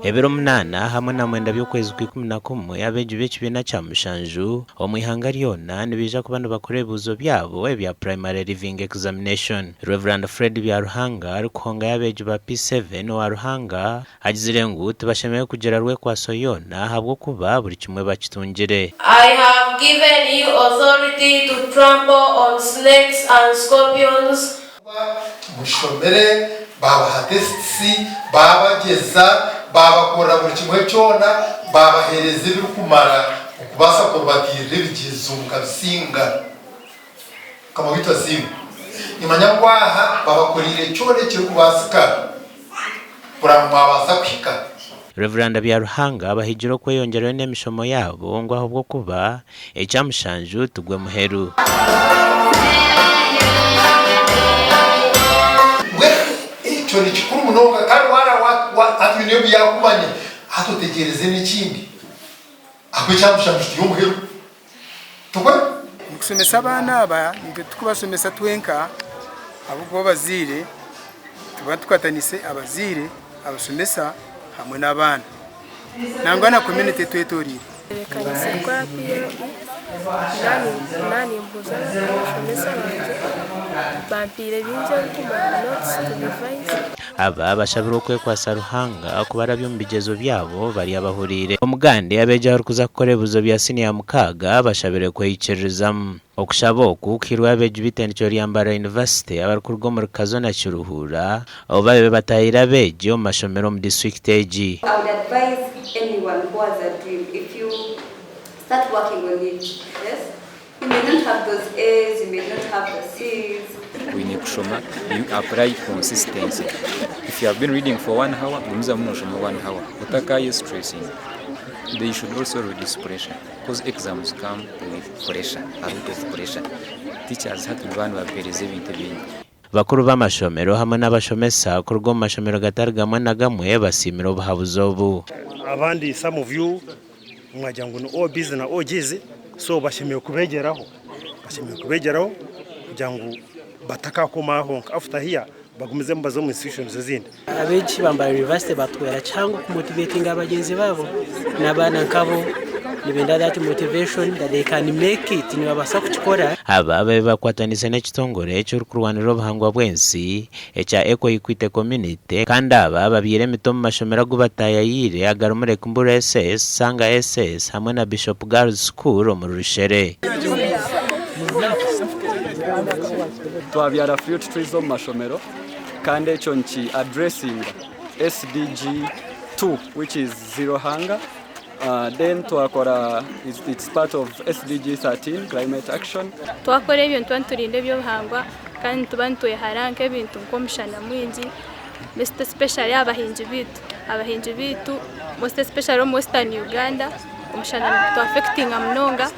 Ebiro munaana hamwe na mwenda by'okwezi kwa 11, abeegi b'ekibiina kya mushanju omu ihanga ryona nibaija kuba nibakora ebibuuzo byabo ebya Primary Leaving Examination. Rev. Fred Byaruhanga arikuhongayo abeegi ba P7 owa Ruhanga agizire ngu tibashemereire kugira rwekwaso yoona ahabw'okuba buri kimwe bakitungire. I have given you authority to trample on snakes and scorpions. Mushomere, baabaha tests, baabagyeza, baabakorera buri kimwe kyona, baabaheereza ebirikumara okubaasa kurubatiirira ebigyezo mukabisinga. Mukama waitu asiimwe. Nimanya ngu aha babakoreire kyona ekirikubaasika kureba ngu mwabaasa kuhika. Rev. Byaruhanga abahigire okweyongyerayo n'emishomo yaabo ngu ahabw'okuba ekya mushanju tigwe muheru. Mbwenu ekyo ni kikuru munonga kandi waaba hati oine obu yaakumanya hati otegyereze n'ekindi ahabw'okuba ekya mushanju tiri omuheru. Tikwe? Omu kushomesa abaana aba nitwe tikubashomesa twenka ahabw'okuba abazaire tuba tukwatanise abazaire, abashomesa hamwe n'abaana nangwa na community etwetoreire. Ntebeekanise kukora PLE, naaba nimbuuza abashomesa bangye, bampiire bingi ebirikumara notes to revise. Aba bashabirwe okwekwatsa Ruhanga kubarabya omu bigyezo byabo bari abahuriire. Omugande abeegi abarikuza kukora ebibuuzo bya siniya mukaaga bashabirwe kweyikiririzamu. Okushaba oku kuhairwe abeegi b'eitendekero rya Mbarara University abarikuruga omuri Kazo na Kiruhura obu babaire bataahire abeegi omu mashomero omu disiturikiti egi. I would advise anyone who has a dream if you start working on it yes you may not have those A's you may not have the C's. Oine kushoma you apply consistency if you have been reading for one hour gumizamu noshoma one hour otakaye stressinga they should also reduce pressure coz exams come with pressure a lot of pressure teachers hati nibaba nibabahereza ebintu ebingi. Bakuru b'amashomero hamwe n'abashomesa kuruga omu mashomero gatari gamwe na gamwe basiimire obuhabuzi obu. Abandi some of you mwagira ngu ni OBs na OGs so bashemereire kubegyeraho, bashemereire kubegyeraho kugira ngu batakakoma aho honka after here bagumizemu baze omu institutions ezindi. Abeegi ba Mbarara University batuhwera kihango kumotivatinga bagyenzi baabo n'abaana nkabo nibenda that motivation that they can make it nibabaasa kukikora. Aba babaire bakwatanise n'ekitongore ekirikurwanirira obuhangwa bw'ensi ekya Eco Equity Community kandi aba babyaire emiti omu mashomero agu bataayayiire agarimu Lake Mburo SS, Sanga SS hamwe na Bishop Girls School omuri Rushere. Twabyara fruit trees omu mashomero kandi ekyo niki addressinga SDG 2 which is zero hunger then twakora it's part of SDG 13 climate action. Twakora ebyo nituba niturinda eby'obuhangwa kandi nituba nitwehara nk'ebintu nk'omushana mwingi most especially abahingi baitu. Abahingi baitu most especially omu western Uganda omushana nigutu affectinga munonga.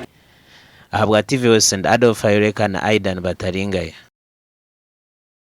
Ahabwa TV West and Adolf Ayoreka na Aidan Bataringaya.